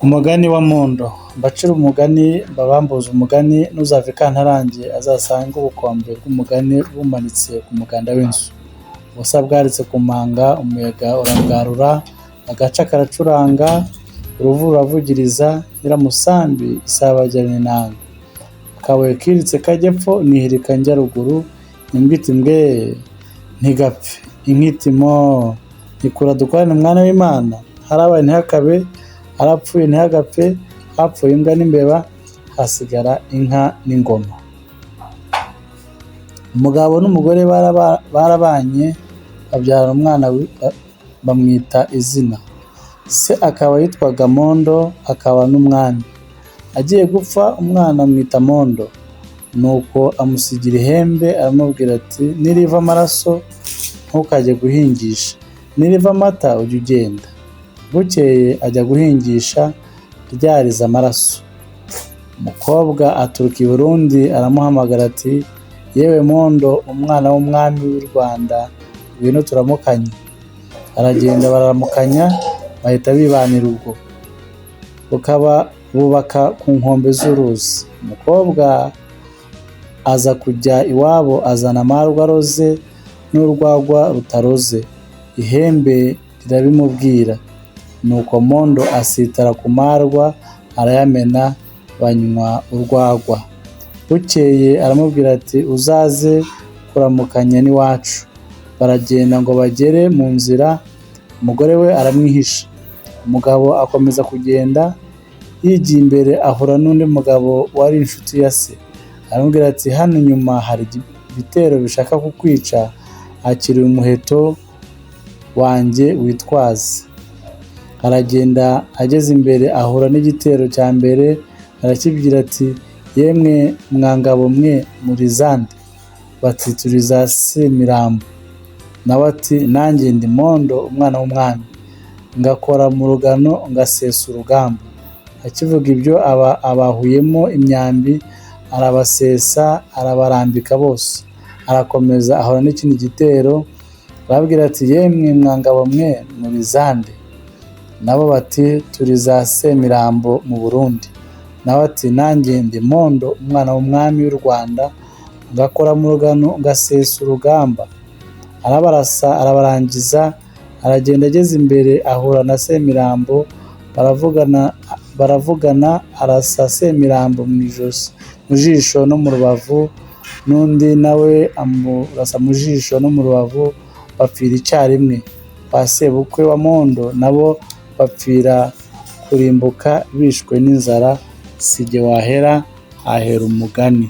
Umugani wa Mondo. Mbacire umugani, mbabambuze umugani, n'uzava i Kantarange azasange ubukombe bw'umugani bumanitse ku muganda w'inzu. Ubusa bwaritse ku manga, umuyaga urabwarura, agaca karacuranga, uruvu ruravugiriza, Nyiramusambi isabagirana inanga. Akabuye kiritse kajya epfo, nihirika njya ruguru, imbwa iti mbwee, ntigapfe, inka iti moo, nti kura dukorane mwana w'Imana, harabaye ntihakabe, harapfuye ntihagapfe, hapfuye imbwa n'imbeba, hasigara inka n'ingoma. Umugabo n'umugore barabanye, babyarana umwana bamwita izina. Se akaba yitwaga Mondo, akaba n'umwami. Agiye gupfa umwana amwita Mondo. Nuko amusigira ihembe aramubwira ati niriva amaraso ntukajye guhingisha, niriva amata ujye ugenda. Bukeye ajya guhingisha ryarize amaraso. Umukobwa aturuka i Burundi aramuhamagara ati yewe Mondo, umwana w'umwami w'i Rwanda, ngwino turamukanye. Aragenda bararamukanya, bahita bibanira ubwo. Bukaba bubaka ku nkombe z'uruzi. Umukobwa aza kujya iwabo azana amarwa aroze n'urwagwa rutaroze. Ihembe rirabimubwira. Nuko Mondo asitara ku marwa arayamena, banywa urwagwa. Bukeye aramubwira ati uzaze kuramukanya n'iwacu. Baragenda ngo bagere mu nzira, umugore we aramwihisha. Umugabo akomeza kugenda, yigiye imbere ahura n'undi mugabo wari inshuti ya se. Aramubwira ati hano inyuma hari ibitero bishaka kukwica, akira umuheto wanjye witwaze. Aragenda ageze imbere ahura n'igitero cya mbere, arakibwira ati yemwe mwa ngabo mwe muri zande? Bati turi za Semirambo. Nawe ati nanjye ndi Mondo umwana w'umwami, ngakora mu rugano ngasesa urugamba. Akivuga ibyo aba abahuyemo imyambi, arabasesa arabarambika bose. Arakomeza ahura n'ikindi gitero, arababwira ati yemwe mwa ngabo mwe muri zande? Nabo bati turi za Semirambo mu Burundi. Nawe ati nanjye ndi Mondo umwana w'umwami w'u Rwanda, ngakora mu rugano ngasesa urugamba. Arabarasa arabarangiza, aragenda ageze imbere ahura na Semirambo, baravugana, arasa Semirambo mu ijosi, mu jisho no mu rubavu, n'undi nawe amurasa mu jisho no mu rubavu, bapfira icyarimwe. Kwa sebukwe wa Mondo nabo bapfira kurimbuka bishwe n'inzara, si jye wahera hahera umugani.